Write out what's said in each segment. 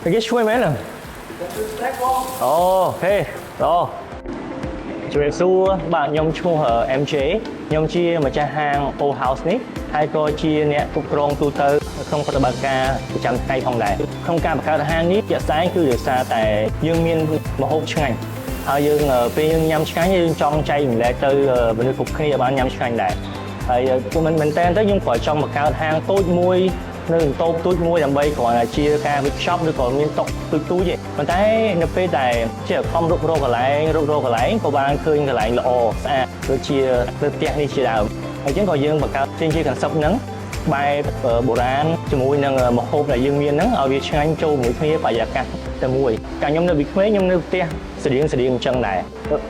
គេឈ្ងុយមែនហ្នឹងអូខេអូជំរាបសួរបាទខ្ញុំឈ្មោះ MJ ខ្ញុំជាម្ចាស់ហាង O House នេះហើយក៏ជាអ្នកគ្រប់គ្រងទូទៅក្នុងប្រតិបត្តិការប្រចាំថ្ងៃផងដែរក្នុងការបង្កើតហាងនេះជាក់ស្ដែងគឺដោយសារតែយើងមានម្ហូបឆ្ងាញ់ហើយយើងពេលយើងញ៉ាំឆ្ងាញ់យើងចង់ចែករំលែកទៅមនុស្សគ្រប់គ្នាឲ្យបានញ៉ាំឆ្ងាញ់ដែរហើយមិនមែនតើទៅខ្ញុំគ្រាន់ចង់បង្កើតហាងតូចមួយនៅតូបទូចមួយដើម្បីគ្រាន់តែជាការ workshop ឬក៏មានតុទូចទូចទេប៉ុន្តែនៅពេលដែលជាខំរុករកកន្លែងរុករកកន្លែងក៏បានឃើញកន្លែងល្អស្អាតដូចជានៅផ្ទះនេះជាដើមហើយអញ្ចឹងក៏យើងបង្កើតចេញជា concept ហ្នឹងបែបបុរាណជាមួយនឹងម្ហូបដែលយើងមានហ្នឹងឲ្យវាឆ្ងាញ់ចូលមួយគ្នាបរិយាកាសតែមួយកាលខ្ញុំនៅពីក្មេងខ្ញុំនៅផ្ទះស្តៀងស្តៀងអញ្ចឹងដែរ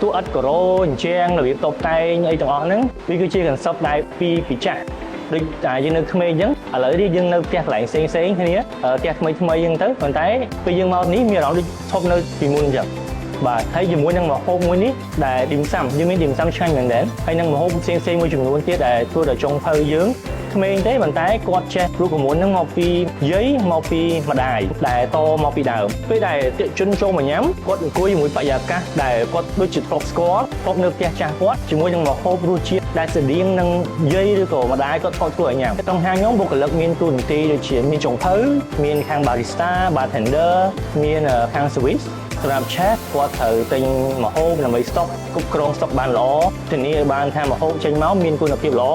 ទោះឥដ្ឋការ៉ូអញ្ចឹងរបៀបតុបតែងអីទាំងអស់ហ្នឹងវាគឺជា concept ដែលពីពីចាស់ដូចតែយើងនៅក្មេងអញ្ចឹងឥឡូវនេះយើងនៅផ្ទះកន្លែងផ្សេងផ្សេងគ្នាផ្ទះថ្មីថ្មីអញ្ចឹងទៅប៉ុន្តែពេលយើងមកនេះមានអារម្មណ៍ដូចឈប់នៅពីមុនអញ្ចឹងបាទហើយជាមួយនឹងម្ហូបមួយនេះដែល dim sum យើងមាន dim sum ឆ្ងាញ់មែនទែនហើយនឹងម្ហូបផ្សេងផ្សេងមួយចំនួនទៀតដែលធ្វើដោយចុងភៅយើងក្មេងទេប៉ុន្តែគាត់ចេះរូបមន្តហ្នឹងមកពីយាយមកពីម្ដាយដែលតមកពីដើមពេលដែលតិជនចូលមកញ៉ាំគាត់អង្គុយជាមួយបរិយាកាសដែលគាត់ដូចជាធ្លាប់ស្គាល់ធ្លាប់នៅផ្ទះចាស់គាត់ជាមួយនឹងម្ហូបរសជាតិដែលស្តៀងនឹងយាយឬក៏ម្ដាយគាត់ធ្លាប់ធ្វើឲ្យញ៉ាំក្នុងហាងខ្ញុំបុគ្គលិកមានតួនាទីដូចជាមានចុងភៅមានខាង barista bartender មានខាង service សម្រាប់ chef គាត់ត្រូវទិញម្ហូបដើម្បី stock គ្រប់គ្រង stock បានល្អធានាឲ្យបានថាម្ហូបចេញមកមានគុណភាពល្អ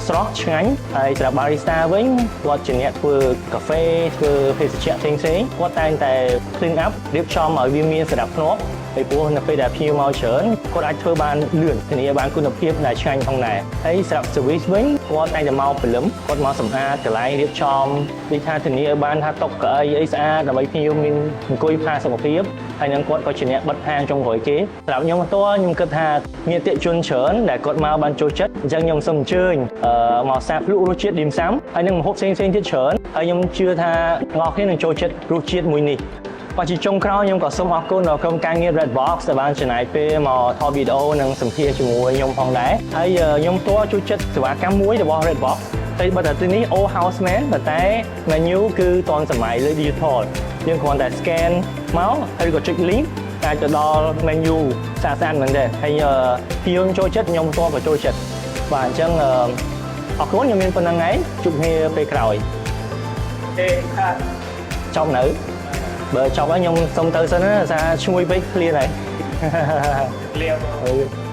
ស្រស់ឆ្ងាញ់ហើយសម្រាប់ barista វិញគាត់ជាអ្នកធ្វើកាហ្វេធ្វើភេសជ្ជៈផ្សេងៗគាត់តែងតែ clean up រៀបចំឲ្យវាមានសណ្ដាប់ធ្នាប់ពីព្រោះនៅពេលដែលភ្ញៀវមកច្រើនគាត់អាចធ្វើបានលឿនធានាបានគុណភាពដែលឆ្ងាញ់ផងដែរហើយសម្រាប់ service វិញគាត់តែងតែមកព្រលឹមគាត់មកសម្អាតកន្លែងរៀបចំដូចថាធានាឲ្យបានថាតុកៅអីអីស្អាតដើម្បីភ្ញៀវមានអង្គុយផាសុខភាពហើយនឹងគាត់ក៏ជាអ្នកបិទហាងចុងក្រោយគេសម្រាប់ខ្ញុំផ្ទាល់ខ្ញុំគិតថាមានអតិថិជនច្រើនដែលគាត់មកបានចូលចិត្តអញ្ចឹងខ្ញុំសូមអញ្ជើញអឺមកសាកភ្លក់រសជាតិ dim sum ហើយនឹងម្ហូបផ្សេងៗទៀតច្រើនហើយខ្ញុំជឿថាអ្នកនរគ្នានឹងចូលចិត្តរសជាតិមួយនេះបាទជាចុងក្រោយខ្ញុំក៏សូមអរគុណដល់ក្រុមការងារ Red Box ដែលបានចំណាយពេលមកថតវីដេអូនិងសម្ភាសជាមួយខ្ញុំផងដែរហើយខ្ញុំផ្ទាល់ចូលចិត្តសេវាកម្មមួយរបស់ Red Box តែបើតែទីនេះ O House មែនប៉ុន្តែ menu គឺទាន់សម័យលើ digital យើងគ្រាន់តែ scan មកហើយក៏ចុច link អាចទៅដល់ menu ស្អាតស្អាតមែនទេហើយភ្ញៀវចូលចិត្តខ្ញុំផ្ទាល់ក៏ចូលចិត្តបាទអញ្ចឹងអរគុណខ្ញុំមានប៉ុណ្ណឹងឯងជួបគ្នាពេលក្រោយ ទេខា ចប់នៅបើចប់ហើយខ្ញុំសុំទៅសិនណាសារឈ្ងុយពេកឃ្លានហើយ លៀវ អឺ